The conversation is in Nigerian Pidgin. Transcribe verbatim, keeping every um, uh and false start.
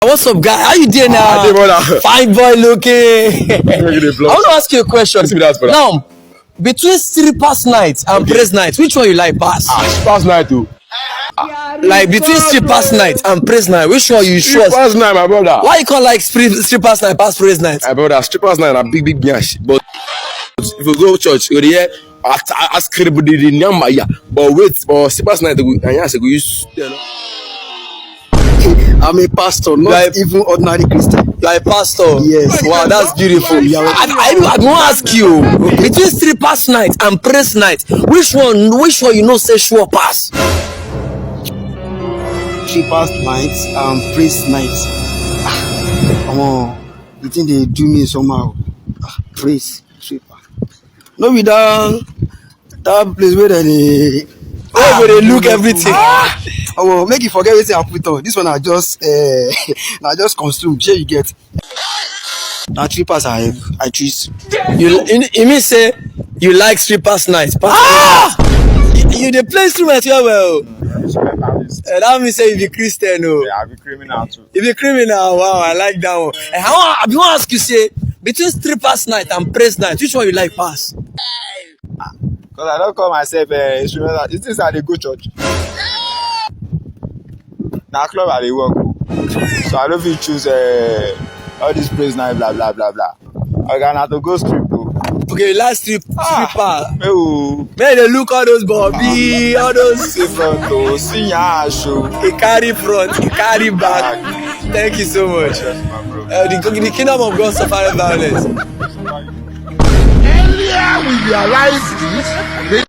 What's up, guy? How you doing now? I dey, brother. Fine boy looking. Look at the I vlog. want to ask you a question. Ask me that, brother. Now, between strippers night and praise night, which one you like pass? Ah, strippers night o. Like between strippers night and praise night, which one you trust? Strippers night, my brother. Why you can't like strip- strippers night pass praise night? My brother, strippers night na big big nyash. But if you go church, you go dey hear ask everybody the number, yeah. But wait, but strippers night, we and yes, we use. I'm a pastor, not Like- even ordinary Christian. Like pastor. Yes. Wow, that's beautiful. Yeah. I, I, I want to ask you, between strippers night and praise night, which one which one you know say sure pass? Strippers night and praise night. Ah, omo, the thing dey do me somehow. Ah, praise stripper. No be that that place where dem dey Oh, where they look everything. Omo, make you forget wetin I put on. This one I just uh, I just consume. Shey you get? Na strippers I I choose. You you, you mean say you like strippers night? Ah! You, you dey play instrument well well. Uh, that means say you be Christian o. Yeah, I be criminal too. You be criminal. Wow, I like that one. And how I be wan ask you say between strippers night and praise night, which one you like pass? Because I don't call myself uh, instrumental. These things are they go church. Now club I dey work. O. So I don't fit choose uh, all this praise night blah blah blah blah. Oga na to go strip o. Okay, last trip stripper. Hey o. May they look all those Bobby, all those See front o, see yash o. he carry front, he carry back. Thank you so much. Yes, my bro. Uh, the, the kingdom of God suffered violence. Earlier we realize this, the